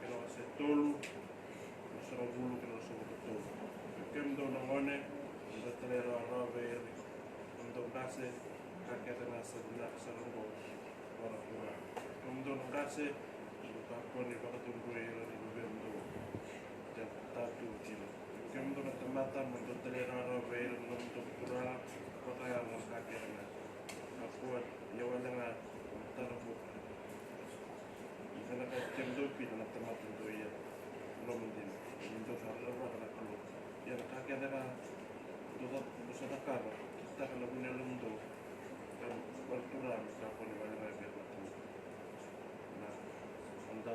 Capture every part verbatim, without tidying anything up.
kena wase tolu, na ruasagavulu kei na ruasagavulu ka tolu. Kemudou na gone, mo dou talairawarawa vei ira na nomudou qase, ka kece ga sa vinaka sara oqo vua na Turaga. Kemudou na qase, mo dou kakua ni vakadonui ira na luvemudou, ka tatu kina. Kemudou na tamata, mo dou talairawarawa vei ira na nomudou turaga vakayago, ka kece ga. Kakua ni wale ga na taro vuka. Ni vinakati kemudou kina na tamata dou ia, loma dina, ni dou sa rerevaka na Kalou. Ia na ka kece ga dou sa, dou sa cakava, kitaka na vu ni yalomudou, ka vakatura me kakua ni vale ga vei ira na tamata. Na, na,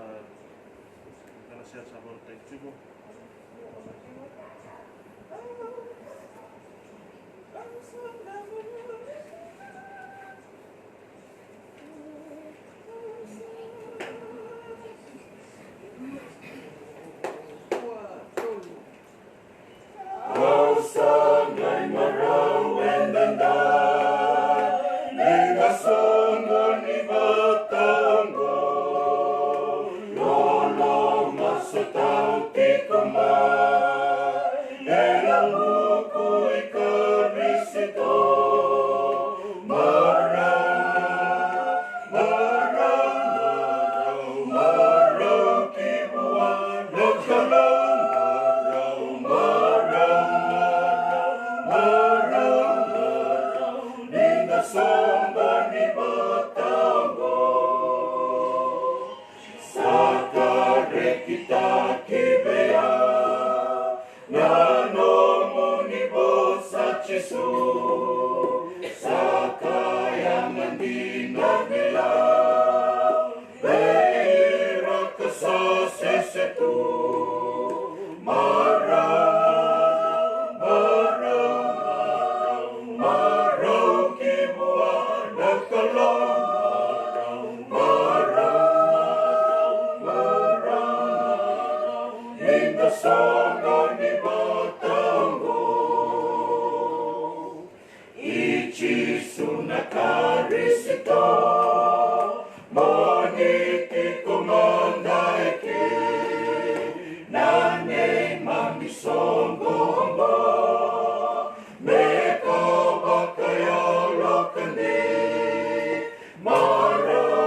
na sere sa vakarautaki tiko. Au sa qai marau edaidai, ni da soqoni vata oqo. Loloma sa tau tiko mai ena vuku i Karisito. Marau, marau, marau, marau ki vua na Kalou. Marau, marau, marau, marau, marau, ni da soqoni vata oqo. Sa ka rekitaki vei au na nomuni vosa, Jisu. Sa ka yaga dina vei au, vei ira ka sa sese tu. Marau, marau, marau, marau ki vua na Kalou. Marau, marau, marau, marau, ni da soqoni vata oqo. I Jisu na Karisito, mo ni tiko mada eke. Na neimami soqo oqo, me ka vakayalo ka dei. Marau,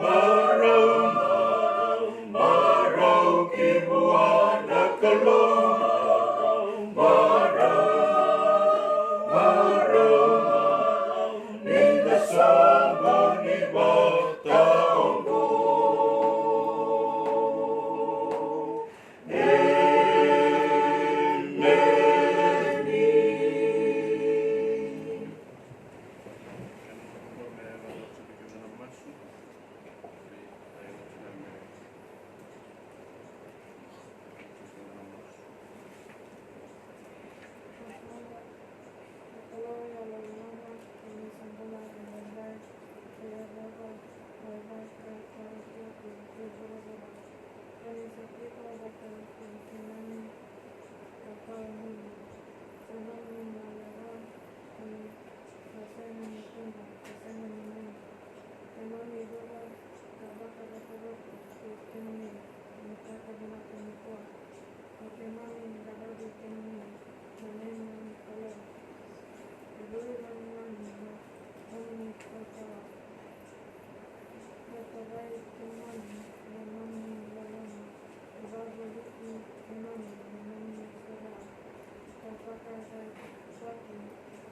marau, marau, marau ki vua na Kalou. Marau, marau, marau, ni da soqoni vata oqo. Emeni. Ka sega ni tubu, ka sega ni mani. Keimami ruka ka vakarokoroko vei kemuni, ni taka vinaka nikua. O keimami qaravi kemuni, na neimami Kalou. E rui ranirani na nomuni kaukauwa. Ka tavai keimami na nomuni loloma. E vakavulici keimami na nomuni sere. Ka vakaraitaki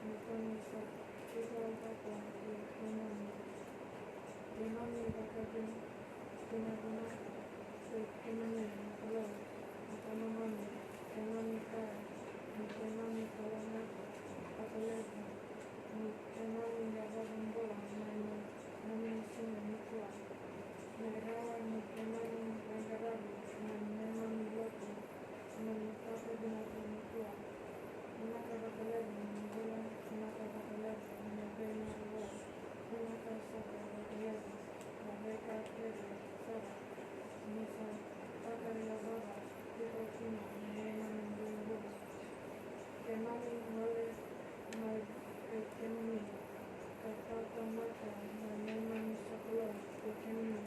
ni ko ni sa tiko vata kei keimami. Keimami vakavinavinaka vei kemuni na Kalou, na Tamanami. Keimami kaya ni keimami kalougata vakalevu ni keimami qaravi bula mai na nomuni siga nikua. Me rawa ni keimami Kere sara, ni sa vakayacora tiko kina na neimami bula. Keimami gole mai vei kemuni, ka tautauvata na neimami sokalou vei kemuni.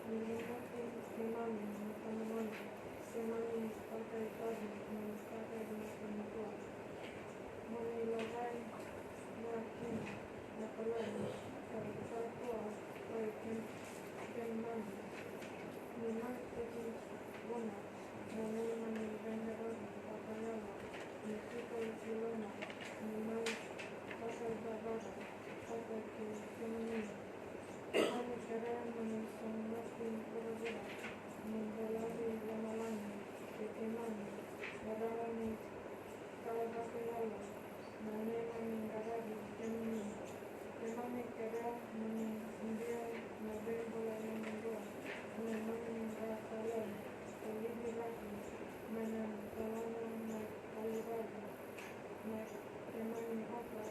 Ni lumuti keimami na tamunomu, keimami vakaitavi na vakaitavi ni tua. Mo ni lavai na kina na Kalou, ka kakua vei keimami. Ni mai tekivuna na neimami veiqaravi vakayalo, ni tiko i loma ni mai vakaitavi vata kei kemuni. Keimami kerea mo ni sobuti vuravura ni dolavi lomalagi vei keimami, ka rawa ni ka vakayalo na neimami qaravi kemuni. Keimami kerea mo ni biu na veibula yadudua ena neimami qatalai, ka livi laki mai na talana na Kalivari na keimami oka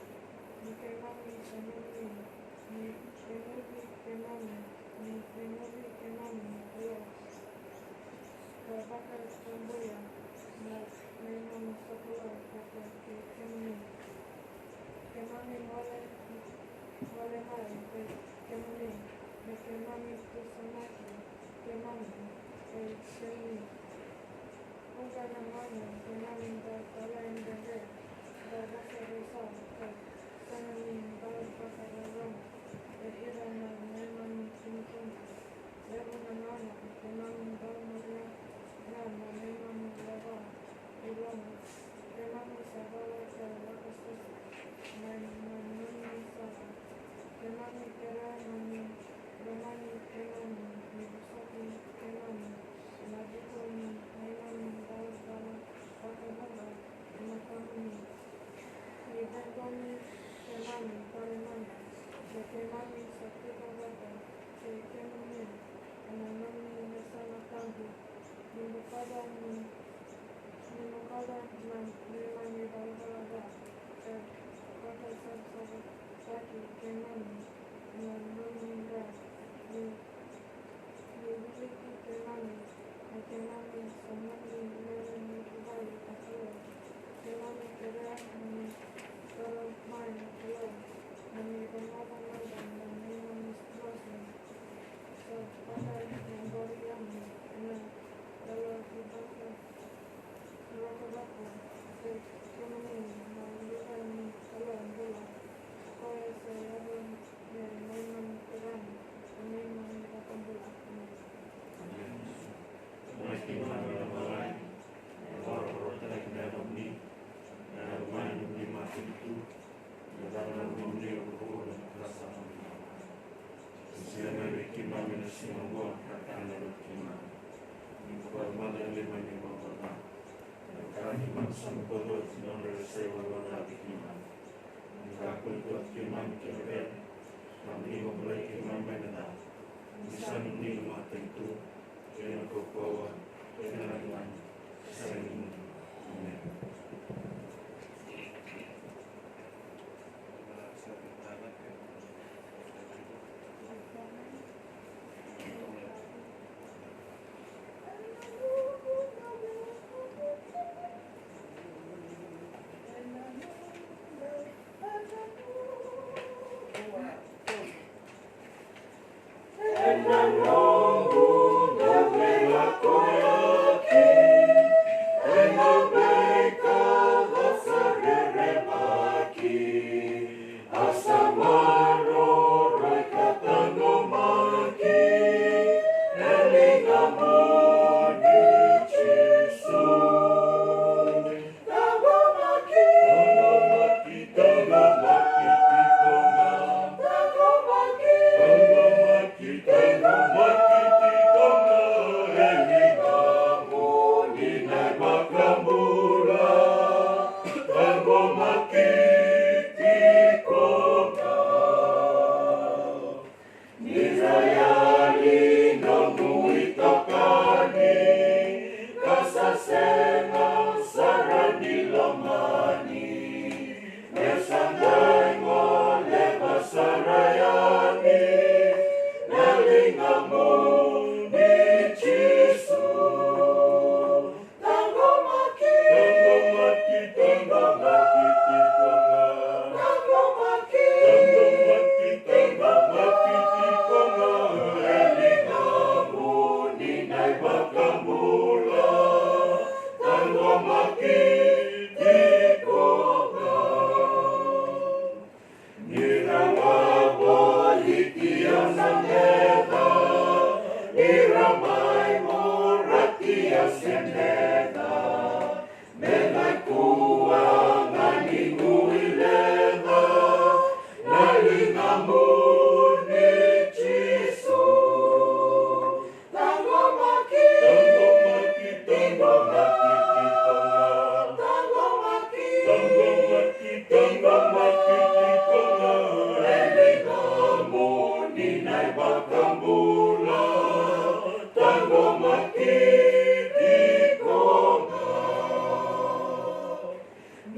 ni keimami sa nomuni. Ni temuvi keimami, ni temuvi keimami na Kalou, ka vakatabuya na neimami sokalou vata kei kemuni. Keimami gole, gole mai vei kemuni, me keimami tusanaki keimami vei kemuni. Vuqa na gauna keimami dau talaidredre, dau vakarusau, ka sega ni dau vakarorogo e ira na neimami tinitini. Levu na gauna keimami dau muria ga na neimami lewai loma. Keimami sa vala ka vakasusu mai na nomuni sala. Keimami kerea mo ni lomani keimami, ni vosoti keimami ena vuku ni neimami ivalavala vakavuqa e matamuni. Ni ciqomi keimami tale mada, me keimami sa tiko vata kei kemuni ena nomuni yasana tabu. Ni bokoca ni, ni bokoca na neimami ivalavala ca, ka vakasavasavataki keimami ena nomuni dra. Ni, ni wiliki keimami, me keimami sa nomuni lewe ni vuvale, a Kalou. Keimami kerea mo ni toro mai, a Kalou, mo ni rogoca mada na neimami vosa. Sa vakayacori yani ena yalo ni vakarokoroko vei kemuni na luve ni Kalou bula, o koya sa yaco me neimami Turaga, na neimami iVakabula. Emeni. Emeni. Mai keimami na malai, e vakarokorokotaki na yacamuni, na yacamuni na nomuni matanitu, me caka na nomuni ruku na ka sa nomuni. Sega mai vei keimami na siga oqo na ka ena vei keimami. Ni vakarau mada na neimami ivalavala ca, me vaka keimami sa bokoca oti na nodra sa ivalavala ca vei keimami. Ni kakua ni kauti keimami ki na vere, ka mo ni vakabulai keimami mai na ca. Ni sa nomuni na matanitu, kei na kaukauwa, kei na lagilagi, sega ni mudu. Emeni.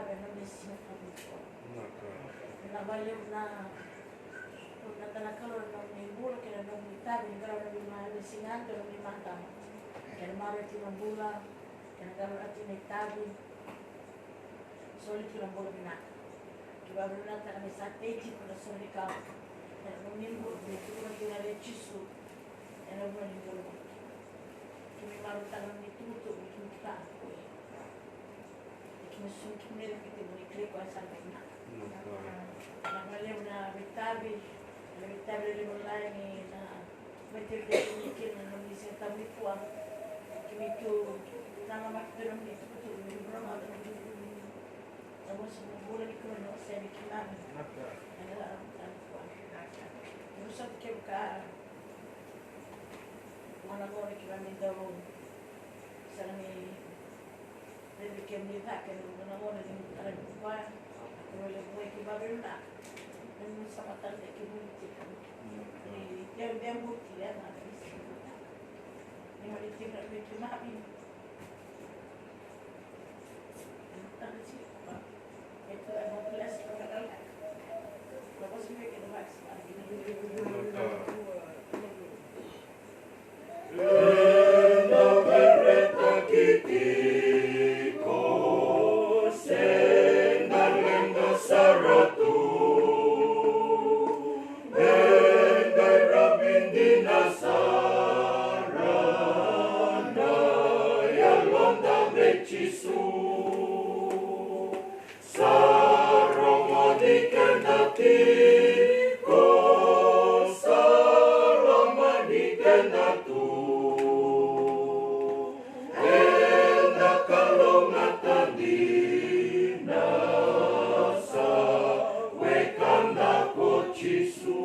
cakava ena nomuni siga taucoko. Vinaka vakalevu na, na tala Kalou na nomuni bula kei na nomuni itavi, ni Kalou na nomuni ma-, ni siga, na nomuni mata. Kei na marau tiko na bula, kei na Kalou na tiko na itavi. Soli tiko na bula vinaka. Kei vakavinavinakataka ni sa tei tiko na soli ka. Na Nomuni bula me tukuna kina na Jisu ena vuna ni bula. Keimami marautaka nomuni tukutuku, keimami kila o koya. Keimami susugi kemuni ena veitemuni, keimami kila o koya sa dau vinaka. Vinaka vakalevu na veitavi, na veitavi lelevu lailai ni na veitavitaki kemuni kina na nomuni Siga Tabu nikua. Keimami tu namaki tu ena nomuni tukutuku, keimami bula mada. Na vosa ni bula ni kua na vosa ni kila. Vinaka. Ena la, ena la, ena la. Ena vosa ni kua. Gona gona keimami dau sega ni raici kemuni cake, ena gona ni tara ni koya. Ena levu mai keimami vinaka. Ena sa matata kemuni tiko. Ni teu demu tiko ena ni mani tiko na keimami. Ena veretaki tiko, se da leqa sara tu, me qai ravi dina sara na yaloda vei Jisu. Sa rogoci keda tiko, sa lomani keda tu. Eda kalougata dina sa wekada ko Jisu.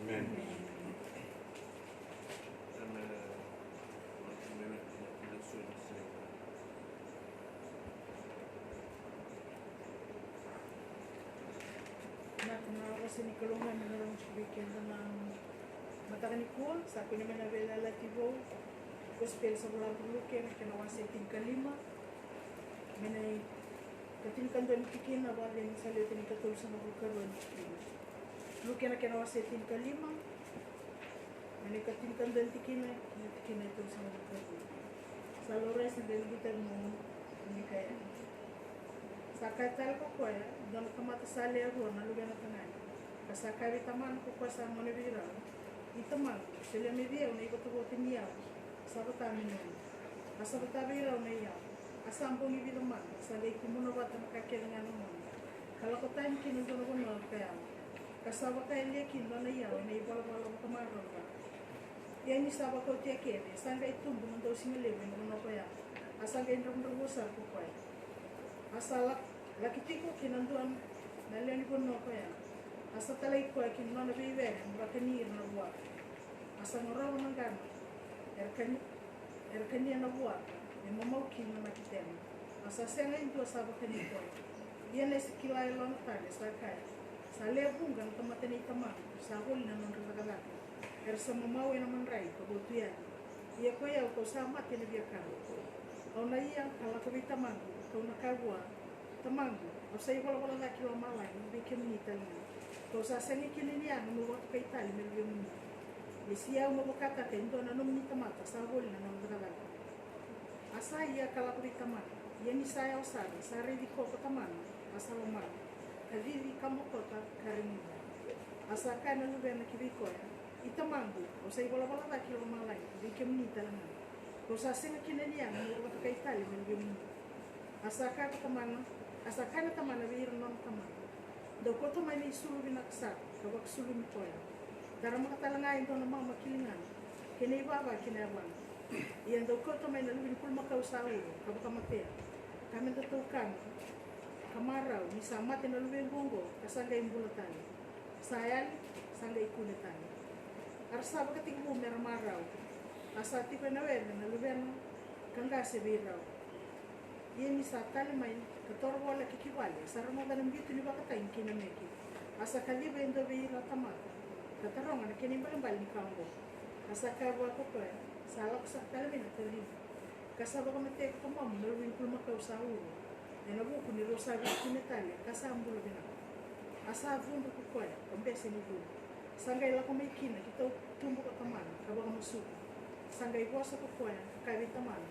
Amen. Na, na vosa ni Kalou ga me na rogo tiko vei keda na mataka nikua, sa kune mai na Veiyalayalati Vou, Kosipeli sa vola ko Luke, na kena wase tinikalima, mai na ikatinikadua ni tikina, vaka ni sa lewe tini katolu sa na vukarua ni tikina. Luke na kena wase tinikalima, mai na ikatinikadua ni tikina, na tikina e tolusagavulu ka rua. Sa laurai, sa dau biuta mo ni kaya. Sa kaya tale ko koya, dua na tamata sa lewe rua na luvena tagane. Ka sa kaya vei tamana ko koya sa gone vei rau, I tamaqu, solia mai vei au na ivotavota ni yavu, sa vata me nomu. A sa vata vei rau na iyavu, A sa bogi vica mada, sa qai kumuna vata na ka kece ga na mona, ka lako tani ki na dua na vanua ka yawa, ka sa vakayalia kina na nona iyau ena ivalavala vakamarau. Ia ni sa vakautia kece, sa qai tubu na dausiga levu ena vanua koya, a sa qai dravudravua sara ko koya. A sa la-, laki tiko ki na dua na lewe ni vanua koya, a sa talai koya ki na nona veiwere me vakani ira na vuaka. A sa gorova na qana era kani-, era kania na vuaka, me mamau kina na maki tena. A sa sega e dua sa vakani koya. Ia ni sa kila e lona tale, sa kaya, sa lewe vuqa na tamata nei tamaqu sa voli na nodra cakacaka, era sa mamau ena madrai ka votu yani. Ia ko i au, kau sa mate ena viakana. Au na ia ka lako vei tamaqu, kau na kaya vua, Tamaqu, au sa ivalavala ca ki lomalagi vei kemuni tale ga. Kau sa sega kina ni yaga meu vakatokai tale me luvemuni. Ia se au mo vakataka e dua na nomuni tamata sa voli na nona cakacaka. A sa ia ka lako vei tamana. Ia ni sa yawa sara, sa raici koya ko tamana, a sa lomana, ka cici ka mokota ka reguca. A sa kaya na luvena ki vei koya, I tamaqu, au sa ivalavala ca ki lomalagi vei kemuni tale ga. Kau sa sega kina ni yaga meu vakatokai tale me luvemuni. A sa kaya ko tamana, a sa kaya na tamana vei ira na nona tamata, Dou kauta mai na isulu vinaka sara ka vakasulumi koya. Daramaka tale ga e dua na mama ki ligana, kei na ivava ki na yavana. Ia dou kauta mai na luve ni pulumakau sa uro ka vakamatea, ka me datou kana ka marau, ni sa mate na luvequ oqo ka sa qai bula tale. Sa yali, sa qai kune tale. A ra sa vakatekivu me ra marau. A sa tiko ena were na luvena ka qase vei rau. Ia ni sa tale mai ka toro voleka ki vale, sa rogoca na biutu ni vakatagi kei na meke. A sa kaciva e dua vei ira na tamata ka taroga na kena ibalebale ni ka oqo. A sa kaya vua ko koya, Sa lako saka tale mai na tacimu, ka sa vakamatea ko tamamu na luve ni pulumakau sa uro, ena vuku ni rau sa veikune tale ka sa bula vinaka. A sa cudru ko koya ka bese ni cudru. Sa qai lako mai kina ki tautuba ko tamana ka vakamasuta. Sa qai vosa ko koya ka kaya vei tamana,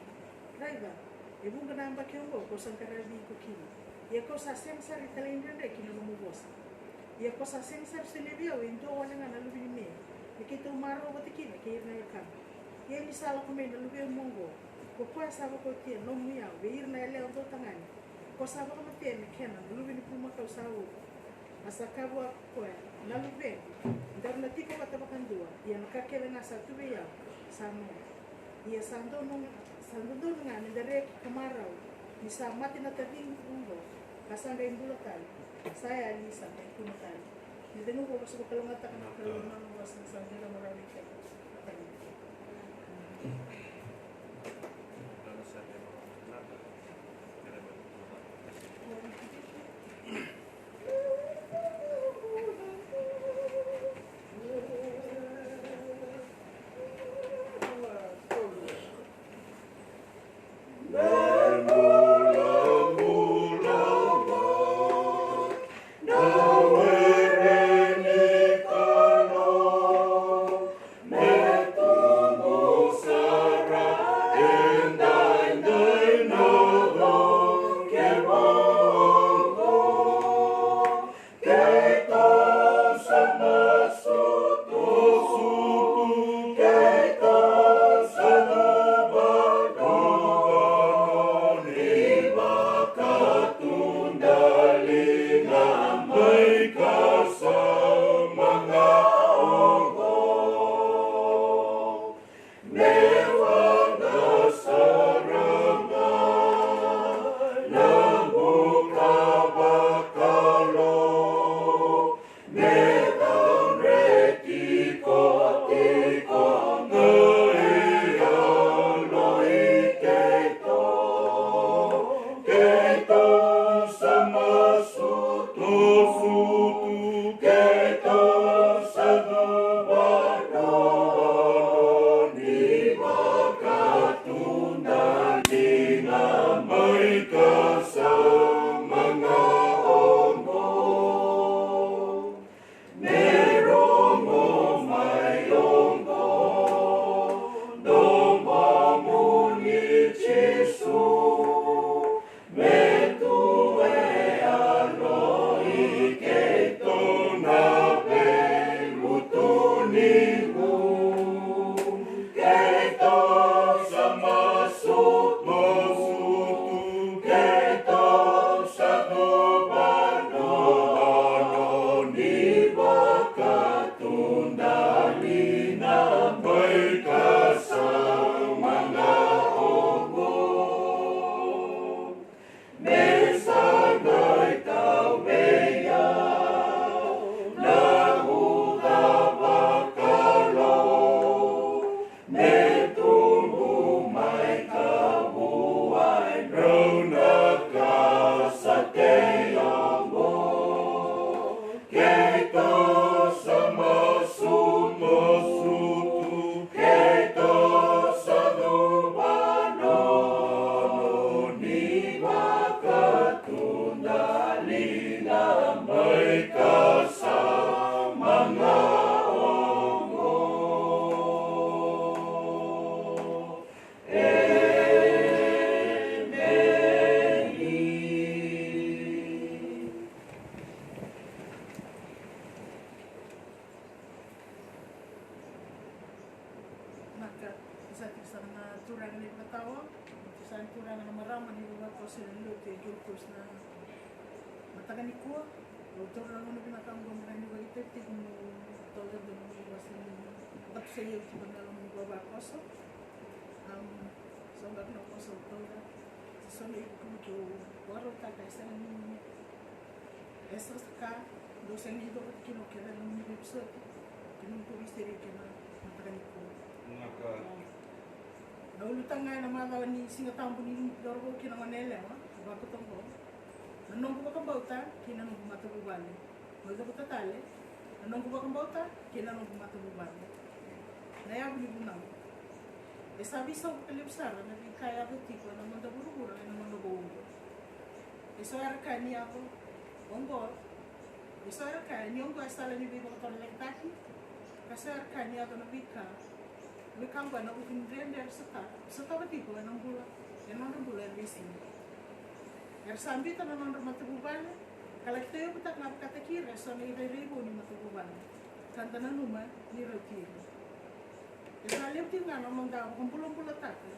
Raica, e vuqa na yabaki oqo kau sa qaravi iko kina, ia kau sa sega sara ni talaidredre ki na nomu vosa. Ia ko sa sega sara ni solia vei au e dua wale ga na luve ni me, me keitou marau vata kina kei ira na wekana. Ia ni sa lako mai na luvemu oqo, ko koya sa vakaotia na nomu iyau vei ira na yalewa dautagane, ko sa vakamatea me kena na luve ni pulumakau sa uro. A sa kaya vua ko koya, Na luvequ, daru na tiko vata vakadua, ia na ka kece ga sa tu vei au sa nomu. Ia sa dodonu ga, sa dodonu ga me da reki ka marau, ni sa mate na taciqu oqo, ka sa qai bula tale, sa yali, sa qai kune tale. Me da nuqu vakasoqo kalougata ka na Kalou na nona vosa, sa qai marau i kai. Turaga na marama ni vavakoso ni lotu e Gold Coast na mataka nikua. Au taura na gauna vinaka oqo me rawa ni vakaitavi tiko meu taura e dua na noqu vosa ni vakatusai au tiko ena loma ni vavakoso. Am, so beka na vosa au taura. Se so na ivukivuki au vakarautaka e sega ni E saka, dou sega ni dou vata kina o keda na nomuni veipisoti kei na nomuni veisereki ena mataka nikua. Na ulutaga ena macawa ni Siga Tabu ni cauravou kei na goneyalewa, vakatoqo: Na noqu vakabauta kei na noqu matavuvale. Meu cavuta tale: Na noqu vakabauta kei na noqu matavuvale. Na yavu ni vunau. E sa veisau vakalevu sara na veika e yaco tiko ena noda vuravura ena gauna vou oqo. E so era kaya ni yaco oqo, e so era kaya ni oqo e sala ni veivakatorocaketaki, ka so era kaya ni yaco na veika, veika oqo ena vuku ni dredre era sota, sotava tiko ena bula, ena nodra bula ena veisiga. Era sa biuta na nodra matavuvale ka laki tauyavutaka ga vakataki ira e so na irairai vou ni matavuvale, ka da nanuma ni rauti ira. E sa levu tiko ga na noda vakabulabulataka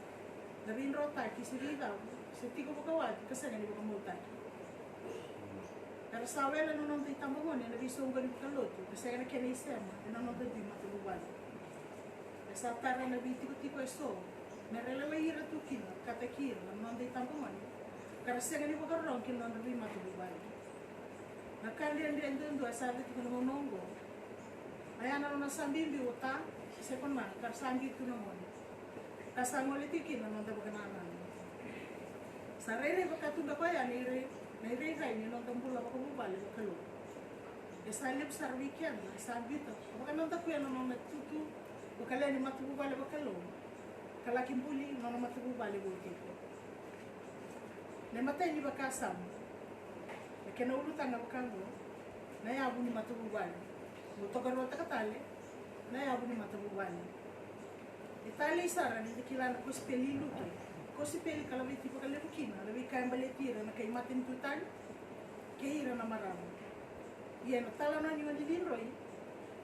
na veidrotaki se veicavu se tiko vakawati ka sega ni vakamautaki. Era sa wele na noda itabagone ena veisoqoni vakalotu ka sega na kena isema ena noda dui matavuvale. E sa tara na veitikotiko e so me ra lewai ira tu kina, vakataki ira na noda itabagone, ka ra sega ni vakarorogo ki na nodra veimatavuvale. Na ka dredre duadua e sa yaco tiko ena gauna oqo, oya na nona sa biubiu o ta se ko na ka ra sa biu tu na gone, ka sa gole tiko kina na noda vakanananu. Sa rairai vakatubeka oya na irai, na irairai ni noda bula vakavuvale vakalou. E sa levu sara vei keda e sa biuta, vaka noda kuya na nona tutu vakalewe ni matavuvale vakalou, ka laki buli nona matavuvale vou tiko. Na imatai ni vakasama, na kena ulutaga vaka oqo: Na yavu ni matavuvale. Meu tokaruataka tale: Na yavu ni matavuvale. E talei sara ni da kila na kosipeli i Luke, kosipeli ka laveti vakalevu kina na veika e baleti ira na kai matanitu tani kei ira na marama. Ia na italanoa ni gone lidroi,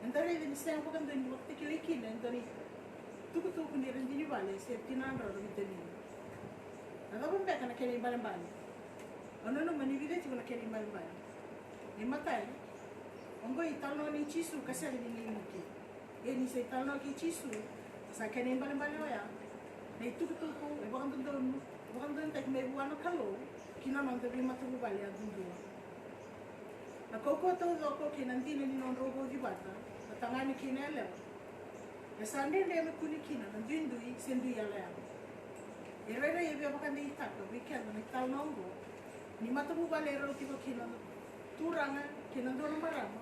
eda raica ni sega vakadua ni vakatakilai kina e dua na itukutuku ni radini vale se tinadrau na veitamini. Na cava beka na kena ibalebale? Au nanuma ni vica tiko na kena ibalebale. Na imatai, oqo italanoa nei Jisu ka sega ni nei Luke. Ia ni sa italanoa kei Jisu, sa kena ibalebale oya na itukutuku e vakadodonu, e vakadodonutaki mai vua na Kalou ki na noda veimatavuvale yadudua. Na kaukauwa taucoko kei na dina ni nodrau vauci vata na tagane kei na yalewa, e sa dredre me kune kina na duidui se dui yalayala. E rairai e via vakadeitaka vei keda na italanoa oqo ni matavuvale e rau tiko kina na turaga kei na dua na marama,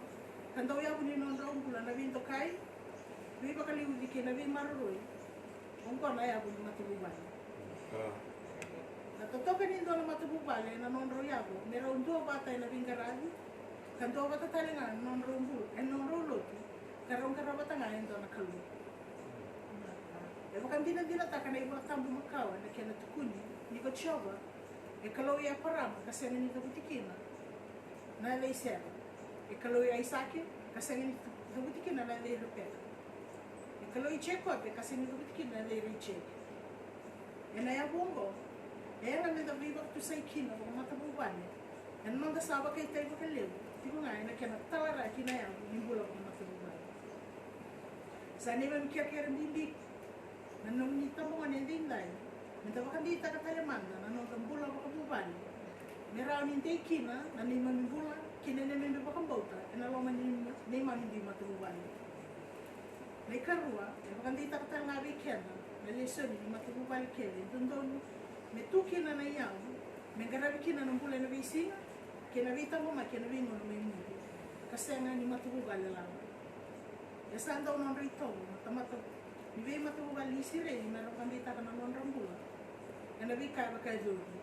ka dau yavu ni nodrau bula na veidokai, veivakaliuci kei na veimaroroi. Oqo na yavu ni matavuvale. Na totoka ni dua na matavuvale ena nodrau yaco me rau duavata ena veiqaravi, ka duavata tale ga ena nodrau bula, ena nodrau lotu, ka rau qaravata ga e dua na Kalou. E vakadinadinataka na iVolatabu makawa na kena tukuni ni ko Jiova e Kalou i Eparama ka sega ni cavuti kina na yaca i Sera, e Kalou i Aisake ka sega ni cavuti kina na yaca i Repeka, e Kalou i Jekope ka sega ni cavuti kina na yaca i Rejeli. Ena yavu oqo, e yaga meda veivakatusai kina vakamatavuvale ena noda sa vakaitavi vakalevu tiko ga ena kena talaraki na yavu ni bula vakamatavuvale. Sa neimami kerekere bibi na nomuni itabagone edaidai meda vakadeitaka tale mada na noda bula vakavuvale me rawa ni dei kina na neimami bula kei na neimami vakabauta ena loma ni neimami dui matavuvale. Na ikarua, e vakadeitaka tale ga vei keda na lesoni ni matavuvale kece e dodonu me tu kina na iyavu me qaravi kina na bula ena veisiga kei na veitaqomaki ena veigauna mai muri, ka sega ni matavuvale lala. E sa dau nodra itovo na tamata ni veimatavuvale ni Isireli mera vakadeitaka na nodra bula ena veika e vakayacovi.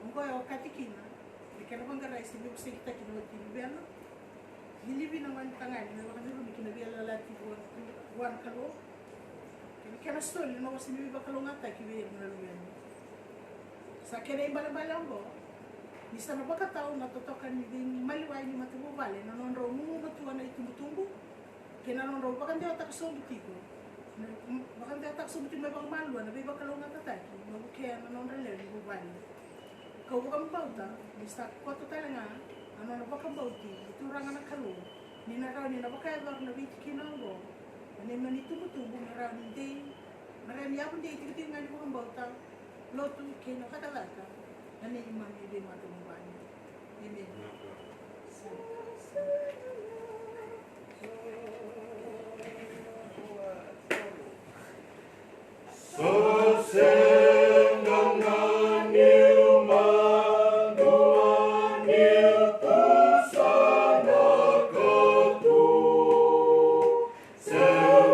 Oqo e okati kina na kena vaqarai se veivosakitaki na wati luvena, lilivi na gone tagane me vakacurumi ki na veiyalayalati vua, vua na Kalou, kei na kena soli na vosa ni veivakalougatataki vei ira na luvena. Sa kena ibalebale oqo ni sa na vakatau na totoka ni veimaliwai ni matavuvale na nodrau gugumatua na itubutubu kei na nodrau vakadewataka sobu tiko Vakadewataka sobu tiko mai vakamalua na veivakalougatataki me vukea na nodra lewe ni vuvale. Kau vakabauta ni sa koto tale ga na nona vakabauti na Turaga na Kalou, ni na rawa ni na vakayacora na veitikina oqo na neimami itubutubu me rawa ni dei, me rawa ni yavu dei tikotiko ga ni vakabauta, lotu kei na vakacakacaka na neimami veimatavuvale. Emeni. Sa sega ga niu madua niu tusa na katu. Se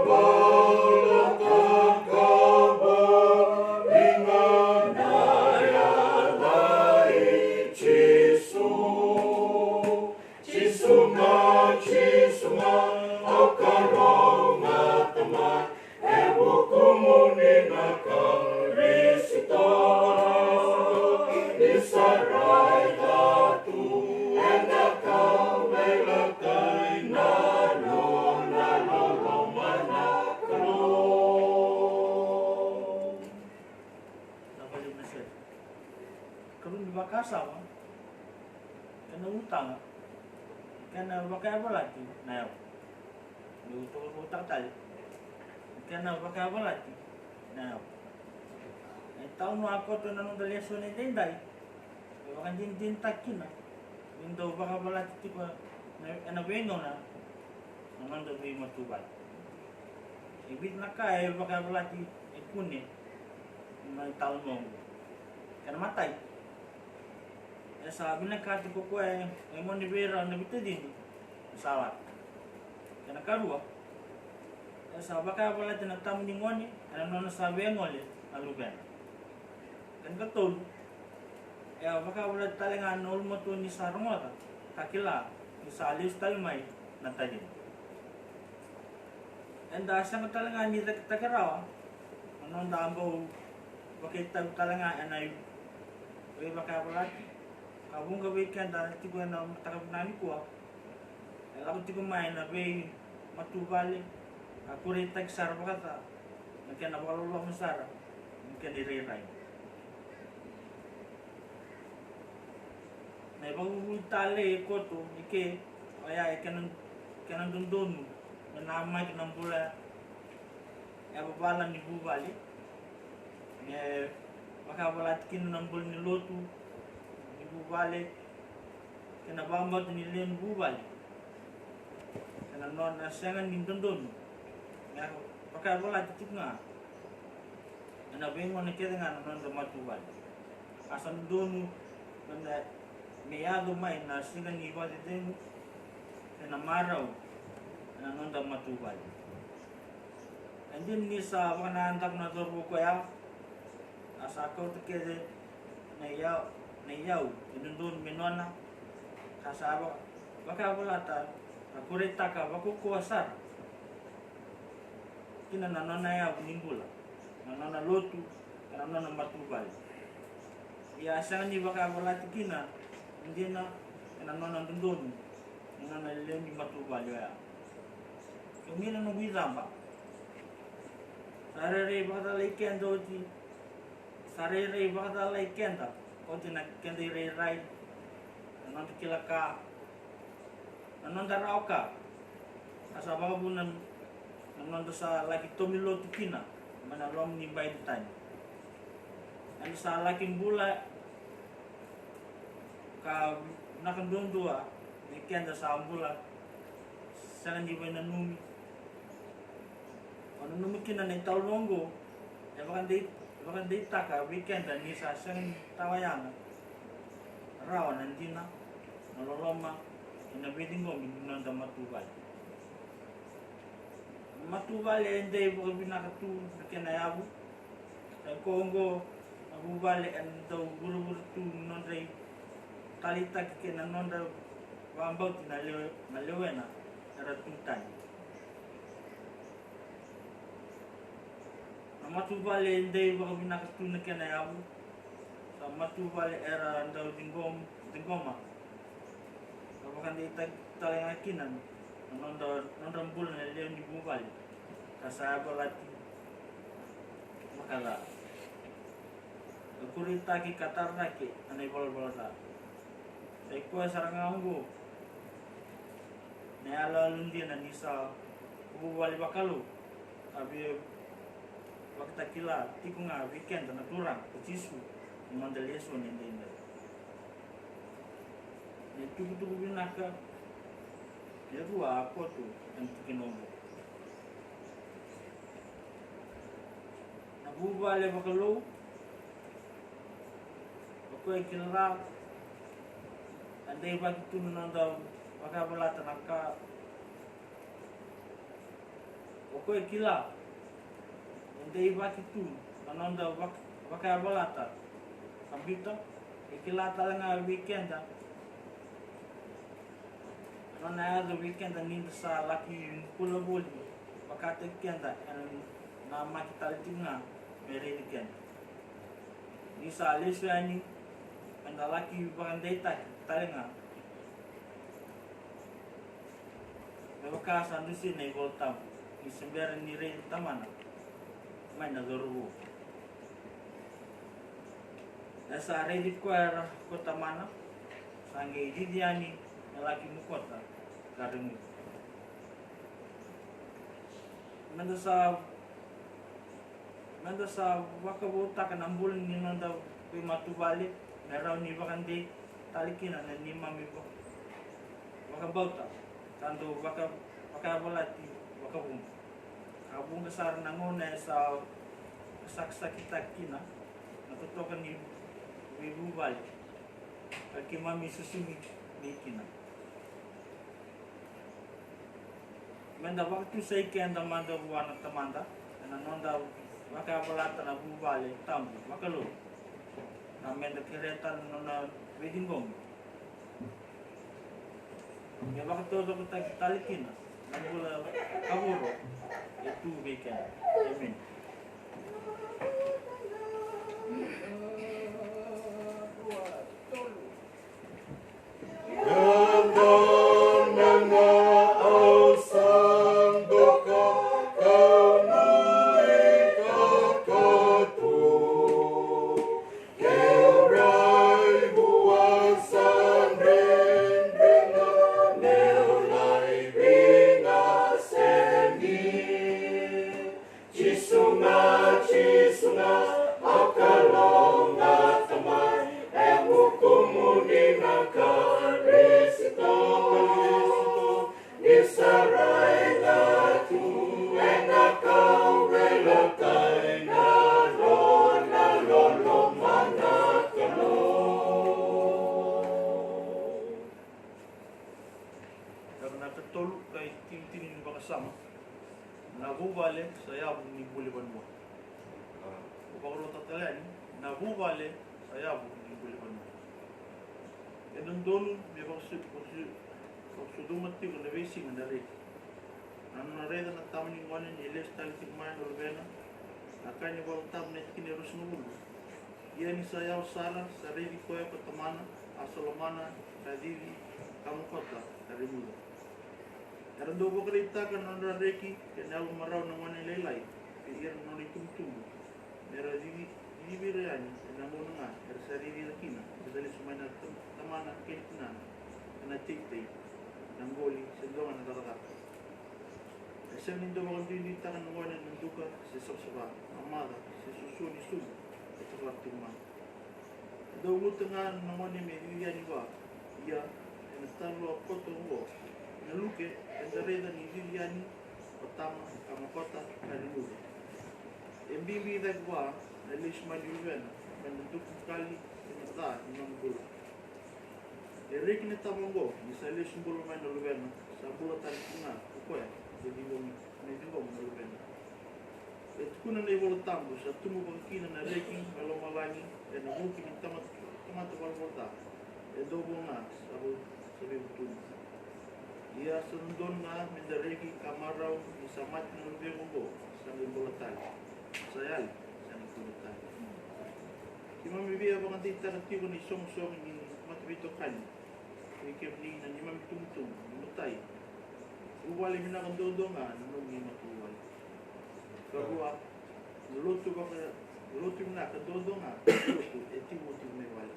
vala ka ka voli ga na yaca i Jisu. Jisu ga, Jisu ga, au kalougata mai, e vukumuni na Karisito. Ni sa raica tu ena kauveilatai na nona loloma na Kalou. Karua ni vakasama, kena utaga, kena vakayavalati na yavu. Meu tokaruataka tale. Kena vakayavalati na yavu. E talanoa koto ena noda lesoni edaidai. E vakadinadinataki kina ni dau vakayavalati tiko ena veigauna na noda veimatavuvale. E vica na ka e vakayavalati e kune ena italanoa oqo. Kena matai, e sa vinakati ko koya e gone vei rau na veitacini sa lako. Kena karua, e sa vakayavalati na tama ni gone ena nona sa via gole na luvena. Kena katolu, e a vakayavalati tale ga na ulumatua ni sa rogoca ka kila ni sa lesu tale mai na tacina. Eda sega tale ga ni cakitaki rawa na noda a bau vakaitavi tale ga ena veivakayavalati ka vuqa vei keda tiko ena mataka vinaka nikua. E lako tiko mai na veimatavuvale ka kureitaki sara vakaca na kena vakaloloma sara na kena irairai. Na ivakavuvuli talei e koto i ke oya e kena, kena dodonu me namaki na bula yavavala ni vuvale, me vakayavalati kina na bula ni lotu ni vuvale kei na vakabauta ni lewe ni vuvale. Ena nona sega ni dodonu me vakayavalati tiko ga ena veigauna kece ga na noda matavuvale. A sa dodonu me yaco mai na siga ni vakacecegu kei na marau ena noda matavuvale. E dina ni sa vakanadaku na cauravou koya, a sa kauta kece na iyau, na iyau e dodonu me nona, ka sa vaka, vakayavalata ka kureitaka vakaukauwa sara kina na nona yavu ni bula, na nona lotu, ka na nona matavuvale. Ia a sega ni vakayavalati kina dina ena nona dodonu na nona lewe ni matavuvale oya. Kemuni na noqu icaba, sa rairai vakacalai keda oti, sa rairai vakacalai keda oti na keda irairai, na noda kila ka, na noda rawa ka, ka sa vakavuna na noda sa laki tomi lotu kina mai na loma ni bai ni tani. Eda sa laki bula ka vinaka duadua vei keda sa bula sega ni vainanumi. O nanumi kina na italanoa oqo e vakadei, e vakadeitaka vei keda ni sa sega ni tawa yaga rawa na dina, na loloma kei na veiciqomi ni noda matavuvale. Na matavuvale e dei vakavinaka tu na kena yavu. Sa i koya oqo na vuvale ena dau vuravura tu na nodra italeitaki kei na nodra vakabauti na lewe, na lewena era tu tani. Na matavuvale e dei vakavinaka tu na kena yavu. Sa matavuvale era dau ciqom, ciqoma. Sa vakadeitaki tale ga kina na nodra, nodra bula na lewe ni vuvale. Ka sa yavalati Ka ca. E kureitaki ka tara cake na ivalavala ca. Sa i koya sara ga oqo na iyaloyalo dina ni sa vuvale vakalou, ka via vakatakila tiko ga vei keda na Turaga ko Jisu na noda lesoni edaidai. Na itukutuku vinaka e rua a koto ena tikina oqo. Na vuvale vakalou, o koya e kila, e deivaki tu na noda vakayavalata na ka. O koya e kila, e deivaki tu na noda vak-, vakayavalata. Ka biuta, e kila tale ga vei keda na nona yaco vei keda ni da sa laki bula voli vakataki keda ena namaki tale tiko ga me raici keda. Ni sa lesu yani, meda laki vakadeitaki tale ga me vaka sa dusi na iVolatabu, ni se bera ni raici Tamana mai na cauravou. E sa raici koya ko Tamana, sa qai cici yani me laki mokota ka reguca. Meda sa, meda sa vakavoutaka na bula ni noda veimatavuvale me rawa ni vakadei tale kina na neimami va-, vakabauta ka dau vaka-, vakayavalati vakavuqa. Ka vuqa sara na gauna e sa sakasakitaki kina na totoka ni veivuvale ka keimami susugi mai kina. Meda vakatusai keda mada vua na Tamada ena noda vakayavalata na vuvale tabu vakalou, ka meda kerea tale na nona veiciqomi me vakataucokotaki tale kina na bula kavoro e tu vei keda. Emeni. Jisu ga, Jisu ga, au Kalou ga Tamai, e vukumuni na Karisito. Ni sa raica tu ena kauveilatai na nona loloma na Kalou. Ka na katolu ka itinitini ni vakasama. Na vuvale sa yavu ni buli vanua. Au vakarota tale yani, na vuvale sa yavu ni buli vanua. E dodonu me vakasu-, vakasu-, vakasucuma tiko na veisiga na reki. Na nona raica na tama ni gone ni lesu tale tiko mai na luvena, na ka ni Volatabu na tikina e ruasagavulu. Ia ni sa yawa sara, sa raici koya ko tamana, a sa lomana, ka cici, ka mokota, ka reguca. Era dau vakaraitaka na nodra reki kei na yalo marau na gone lailai vei ira na nona itubutubu, me ra cici, cici vei ira yani ena gauna ga era sa raici ira kina ni sa lesu mai na tam-, tamana kei na tinana ena teitei, na qoli, se dua ga na cakacaka. E sega ni dau vakaduiduitaka na gone na duka se savasava, na maca se suasua ni sucu e tavara tiko mai. E dau guta ga na gone me cici yani vua. Ia ena talanoa koto oqo na Luke, eda raica ni cici yani o tama ka mokota ka reguca. E bibi cake vua na lesu mai ni luvena mai na dukadukali kei na ca ni nona bula. E reki na tama oqo ni sa lesu bula mai na luvena, sa bula tale tu ga o koya me ciqomi, me ciqomi na luvena. E tukuna na iVolatabu, sa tubu vakakina na reki mai lomalagi ena vuku ni tamata, tamata valavala ca. E dau vo ga sa vei, sa veivutuni. Ia sa dodonu ga meda reki ka marau ni sa mate na luvequ oqo, sa qai bula tale. Sa yali, sa qai bula tale. Keimami via vakadeitaka tiko na isoqosoqo ni mataveitokani vei kemuni na neimami itubutubu. Na imatai, vuvale vinaka duadua ga na nomuni matavuvale. Karua, Na lotu vaka, lotu vinaka duadua ga na lotu e tekivu tiko mai vale.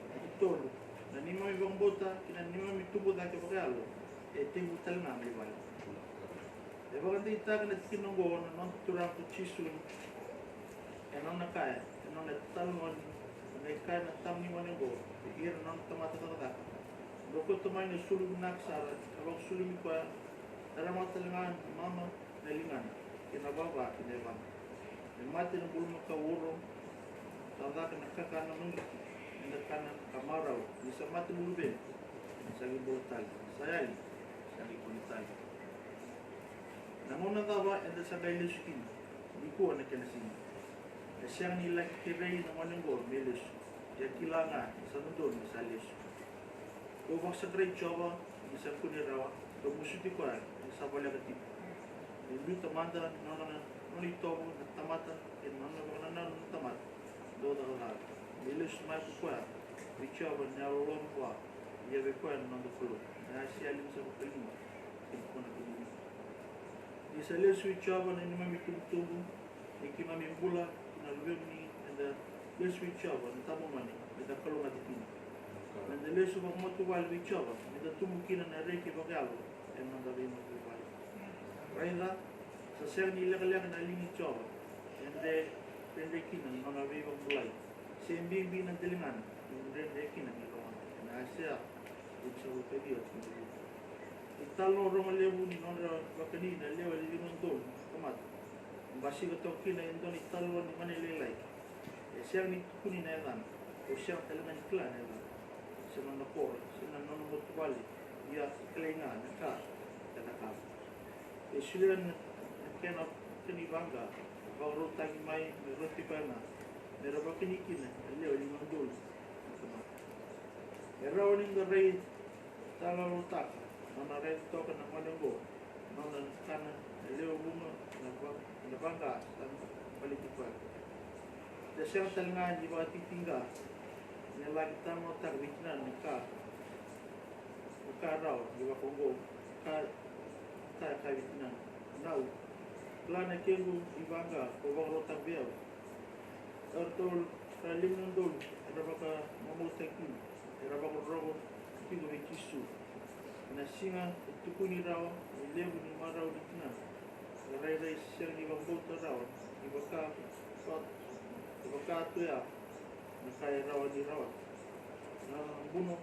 Na itolu, na neimami vakabauta kei na neimami tubu cake vakayalo e tekivu tale ga mai vale. E vakadeitaka na tikina oqo na noda Turaga ko Jisu, e nona kaya, e nona italanoa ni, na ikaya na tama ni gone oqo vei ira na nona tamata cakacaka: Dou kauta mai na sulu vinaka sara ka vakasulumi koya, tara mada tale ga na mama, na ligana, kei na vava kei na yavana. Me mate na bulumakau uro, ka caka na kakana magiti, meda kana ka marau, ni sa mate na luvena, sa qai bula tale, sa yali, sa qai kune tale. Na gauna cava eda sa qai lesu kina? Nikua na kena siga. E sega ni laki kerei na gone oqo me lesu, ia kila ga ni sa dodonu me sa lesu. Dou vakasaqarai Jiova ni sa kune rawa, dou masuti koya ni sa voleka tiko. Me biuta mada na nona, nona itovo na tamata, kei na nona vakanananu na tamata dau cakacaka. Me lesu mai ko koya vei Jiova na yalololoma vua, ia vei koya na noda Kalou. Na Aisea limasagavulu ka lima, tikina e tinikaono. Ni sa lesu vei Jiova na neimami itubutubu, ni keimami bula kei na luvemuni, eda lesu vei Jiova na Tamamuni, meda kalougata kina. Meda lesu vakamatavuvale vei Jiova, meda tubu kina na reki vakayalo ena noda veimatavuvale. Raica, sa sega ni lekaleka na liga i Jiova, e dredre kina na nona veivakabulai, se bibi na daligana, e dredre kina na ilogana. Ena Aisea limasagavulu ka ciwa, tikina e tinikaono. Italanoa rogo levu ni nodra vakani na lewe limadonu na tamata. Basika toka kina e dua na italanoa ni gone lailai. E sega ni tukuni na yacana, au sega tale ga ni kila na yacana, se nona koro, se na nona matavuvale, ia e kilai ga na ka e cakava. E solia na, na kena, kena ivaqa, vakarautaki mai me rauti koya ga, me ra vakani kina na lewe limadonu na tamata. E rawa ni da rai talanoataka na nona raica toka na gone oqo, na nona kana na lewe vuqa na va-, na vaqa sa baleti koya. Da sega tale ga ni vakatitiqa me laki talanoataka vei tinana na ka, na ka rawa ni vakaoqo, ka, ka e kaya vei tinana: Nau, kila na kequ ivaqa ko vakarautaka vei au. Eratou sa lima na udolu era vakamamautaki kina, era vakarorogo tiko vei Jisu. Ena siga e tukuni rawa e levu ni marau ni tinana, e rairai sega ni vakabauta rawa ni vaka, vaka tu ya na ka e rawa ni rawata. Na buno,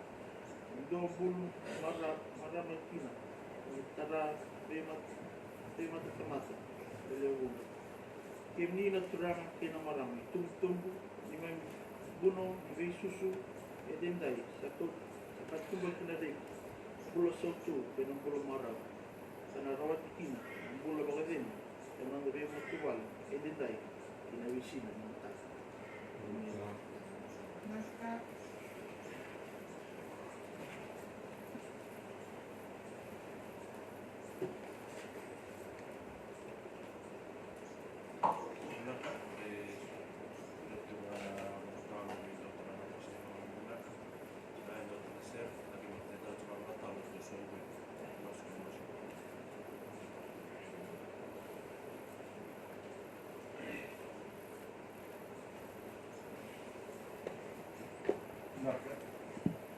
dua bulu mara-, marama kina, ni tara veimata-, veimatatamata e lewe vuqa. Kemuni na turaga kei na marama, itubutubu, neimami buno ni veisusu edaidai sa kau-, sa katuba ki na reki, bula sautu kei na bula marau, ka na rawati kina na bula vakacegu ena noda veimatavuvale edaidai ki na veisiga ni mataka. Vinaka.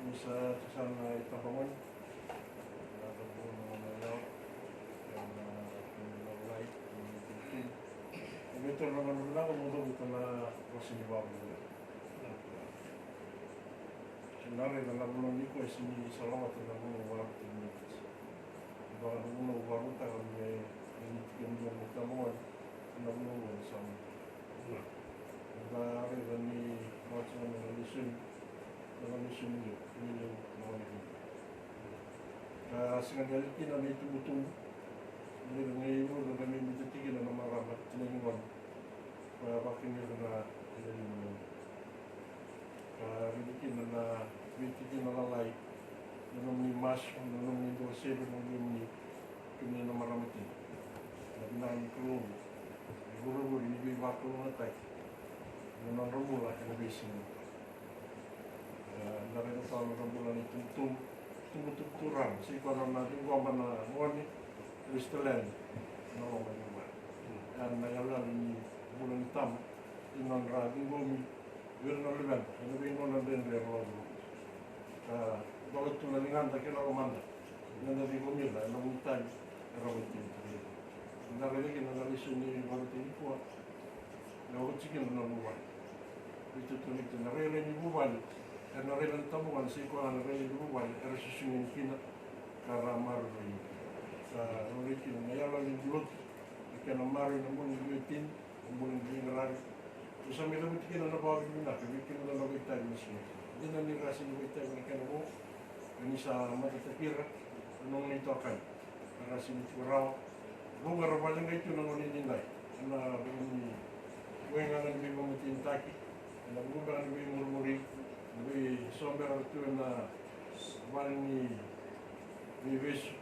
Ni sa tu sara na itabagone, na tabagone na yalewa, na tabagone na lalai, na tabagone. E vei tolu na gauna vinaka mo cavuta na vosa ni vakavulavula. Ena raica na vanua nikua e sega ni sa lomata na vanua vakarota ni Viti. Vaka na vanua vakarota me, me ni tiki na vanua mo tama gone, na vanua ni sa mo. Eda raica ni rawati gona na lesoni, na lesoni ni, ni levu na gone ni. Ka sega ni yali kina na itubutubu, ni raica ni ura na me biuta tiko kina na marama, tina ni gone. Ka vakani ira na, na lima na. Ka raici kina na veitikina lalai, na nomuni masu, na nomuni dau sere, na nomuni, kemuni na marama kina. Na vinaka ni Kalou, e vurevure ni veivakalougatataki na nodra bula ena veisiga. E, na raica toka na nodra bula na itubutubu, tubutubu turaga, se koya na ciqoma na gone, lesu tale yani na loma ni vale. Ya na iyaloyalo ni bula ni tama, e nodra ciqomi vei ira na luveda ena veigauna dredre era lako curuma. Ka dola tu na ligada kei na lomada ni da ciqomi ira ena vuku ni itavi era vakatikitiki. Eda raica kina na lesoni ni vakatikina nikua, na oti kina na vuvale. Veitutuni kina na rairai ni vuvale, era na rairai na tabagone, sa i koya ga na rairai ni vuvale era susugi kina ka ra maroroi kina. Sa rairai kina na iyaloyalo ni lotu, na kena maroroi na bula ni veiwatini, na bula ni veiqaravi. Au sa mai cavuti kina na vakavinavinaka vei kemudou na vakaitavi ena siga nikua. Dina ni ra sega ni vakaitavi na kena vo, ni sa matataki ira na nomuni itokani. Era sega ni tiko rawa. Vuqa era vakaleqai tu ena gauna edaidai ena vuku ni waigaga ni veivakamatenitaki, ena vuku beka ni veimurimuri, na veisobera tu ena vale ni veivesu,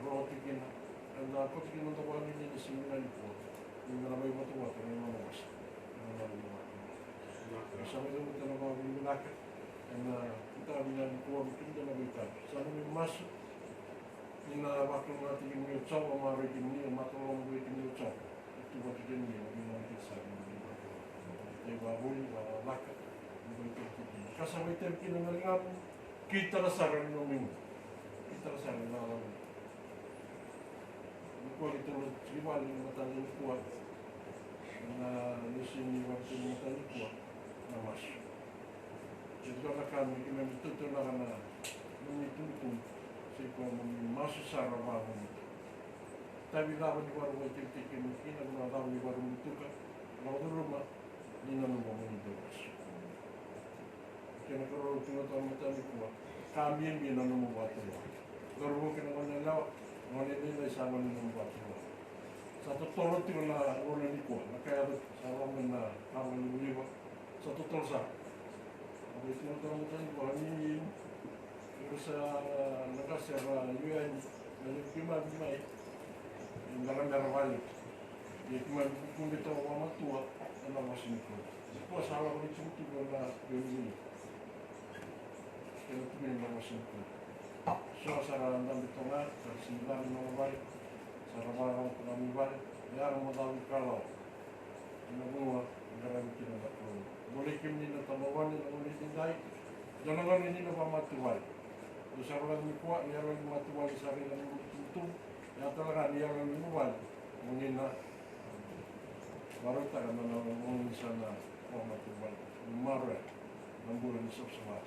roko tu kina. Eda kauta kina na noda vakanuinui ena siga vinaka nikua, ni da na vakaivotavota ena nona vosa, ena nona vakanuinui. Au sa mai cavuta na vakavinavinaka ena mataka vinaka nikua vei kemudou na vakaitavi. Sa noqu masu ni na vakalougatataki kemuni o Jiova, maroroi kemuni, mataloloma vei kemuni o Jiova. E tu vata kei kemuni na veigauna kece sara ni vakavinavinaka, vakavinavinaka, vakavinavinaka. Ka sa vakaitavi kina na ligamu, kitaka sara na nomu igu, kitaka sara na lalamu. Nikua keitou lotu tiko i vale ena mataka nikua, na lesoni ni vakaitavi ena mataka nikua, na masu. E dua na ka me keimami tautaunaka na nomuni itubutubu, sa i koya mo ni masu sara vakavinaka. Itavi cava ni vakarau vakatikitiki kemuni kina, na vanua cava ni vakarau butuka, lako curuma, ni nanuma mo ni dau masu. Kena ikarua, au tukuna toka ena mataka nikua, ka bibi na nomu vakatulewa. Cauravou kei na goneyalewa, na gone edaidai, sa gone ni nomu vakatulewa. Sa totolo tiko na gauna nikua, na ka e yaco tiko, sa lako mai na ka vakalivaliva. Sa totolo sara. Au via tukuna toka ena mataka nikua ni ira sa na qase era liu yani, na levu keimami mai, e bera mera vakalevu. Ia keimami kukube toka vakamatua ena vosa ni Kalou. Nikua sa lako na itukutuku ena veiulunivanua. Kena tukuni na vosa ni Kalou. So sa ra dabe toka ga, sa ra sega ni dabe ena nona vale, sa ra vakarorogo toka ga mai vale, e yaga mo cava na ikalawa. Ena vanua e qaravi kina na Kalou. Bolei kemuni na tabagone ena gauna edaidai. Dua na gauna ni na vakamatavuvale. Dou sa rogoca nikua na iyaloyalo ni matavuvale, sa raica na nomu itubutubu. E yaga tale ga na iyaloyalo ni vuvale. Mo ni na marautaka na, na, na, mo ni sa na vakamatavuvale. Ni maroroya na bula ni savasava.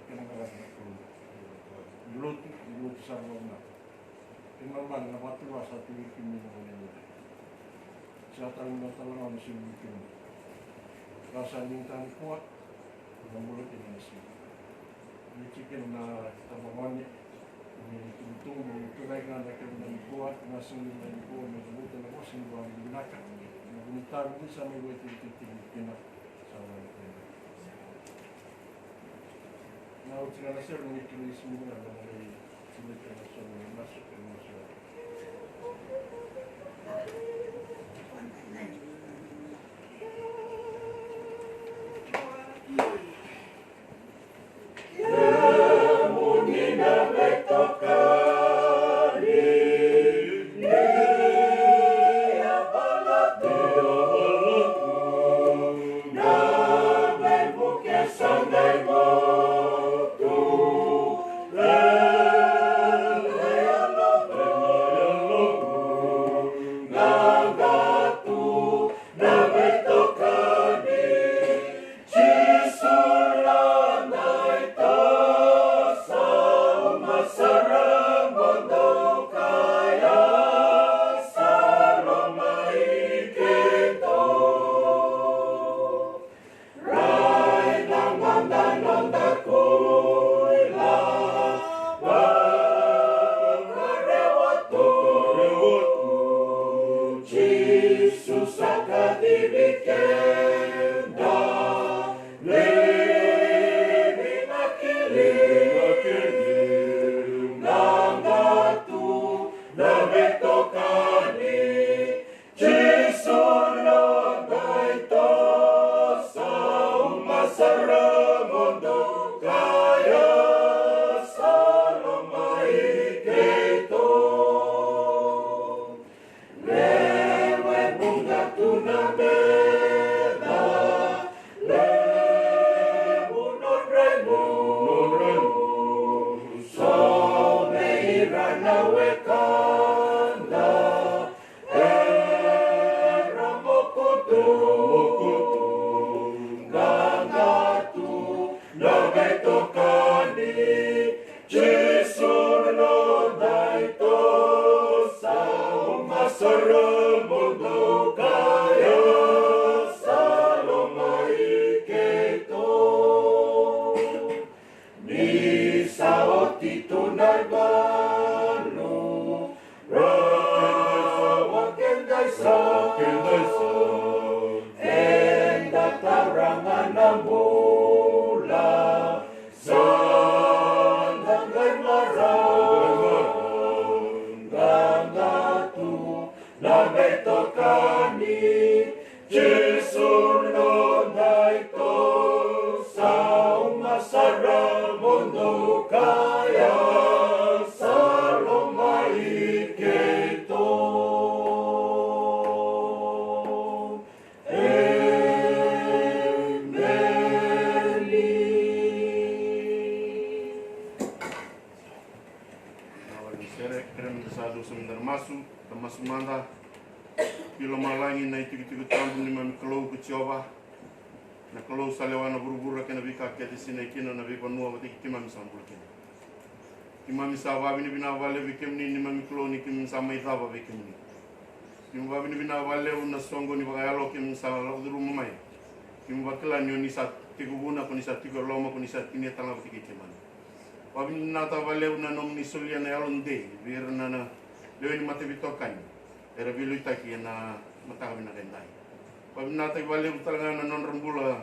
Kena qaravi na Kalou. Ni lotu, ni lotu sara vakavinaka. Kena ibalebale na vakatulewa sa tu vei kemuni na gone edaidai. Sa tale na tale ga na siga vei kemuni. Ka sa digitaka nikua, na bula kina na siga. Ni tiko kina na tabagone, ni tubutubu, ni tucake ga na kena nikua, na siga nikua, me cavuta na vosa ni vakavinavinaka. Na vunitaki ni sa mai vakatikitiki kina, sa vakavinaka. Na oti ga na seremoni kei na isimini ga na mai sinai kei na sogo ni masu kei na masu. Dou kaya sa lomai keitou. Emeni. Na wale ni sere, kerea meda sa cuva meda na masu, da masu mada. Ki lomalagi na itikotiko tabu ni neimami Kalou ko Jiova. Na Kalou sa lewa na vuravura kei na veika kece e sinai kina, na veivanua vata kei keimami sa bula kina. Keimami sa vakavinavinaka vakalevu vei kemuni neimami Kalou ni keimami sa mai cava vei kemuni. Keimami vakavinavinaka vakalevu na soqo ni vakayalo keimami sa lako curuma mai. Keimami vakila ni o ni sa tekivuna, ko ni sa tiko e loma, ko ni sa tinia tale ga vata kei keimami. Vakavinavinakataka vakalevu na nomuni solia na yalodei vei ira na, na lewe ni mataveitokani era veiliutaki ena mataka vinaka edai. Vakavinavinakataki vakalevu tale ga na nodra bula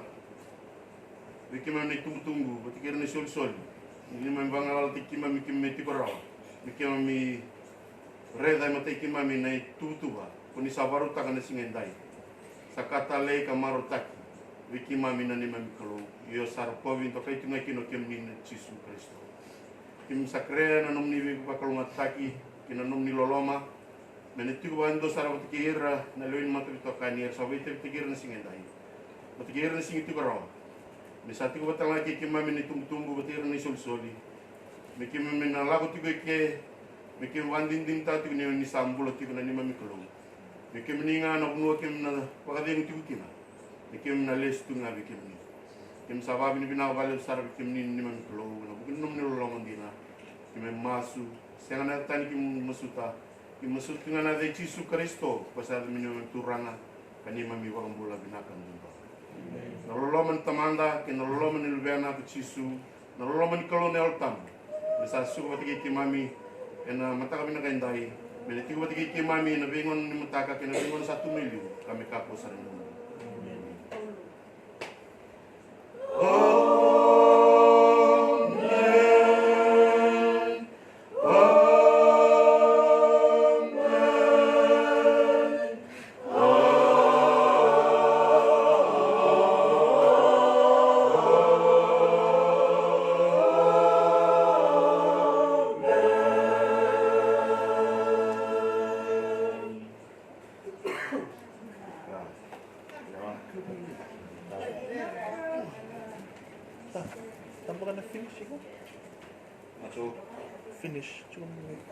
vei keimami na itubutubu vata kei ira na isolisoli. Ni keimami vagalalataki keimami, keimami tiko rawa, ni keimami raica e matai keimami na ituvatuva ko ni sa vakarautaka na siga edai. Sa ka talei ka marautaki vei keimami na neimami Kalou. Io, sa rokovi, dokai tu ga kina o kemuni na Jisu Karisito. Keimami sa kerea na nomuni veivakalougatataki kei na nomuni loloma me na tiko vakadua sara vata kei ira na lewe ni mataveitokani era sa vakaitavitaki ira na siga edai, vata kei ira na siga tiko rawa. Me sa tiko vata tale ga kei keimami na itubutubu vata kei ira na isolisoli. Me keimami na lako tiko eke, me keimami vakadinadinataka tiko ni o ni sa bula tiko na neimami Kalou. Me kemuni ga na vanua keimami na vakacegu tiko kina. Me keimami na lesu tu ga vei kemuni. Keimami sa vakavinavinaka vakalevu sara vei kemuni na neimami Kalou ena vuku ni nomuni loloma dina. Keimami masu, sega na yaca tani keimami masuta. Keimami masuta tu ga ena yaca i Jisu Karisito, ko sa yaca me neimami Turaga ka neimami iVakabula vinaka duadua. Na loloma ni Tamada kei na loloma ni Luvena ko Jisu, na loloma ni Kalou na Yalo Tabu me sa suka vata kei keimami ena mataka vinaka edai, me na tiko vata kei keimami ena veigauna ni mataka kei na veigauna sa tu mai liu, ka me kakua sara ni mudu. Emeni. Tambuka na finish iko. Finish. Cuma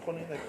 kona i cake.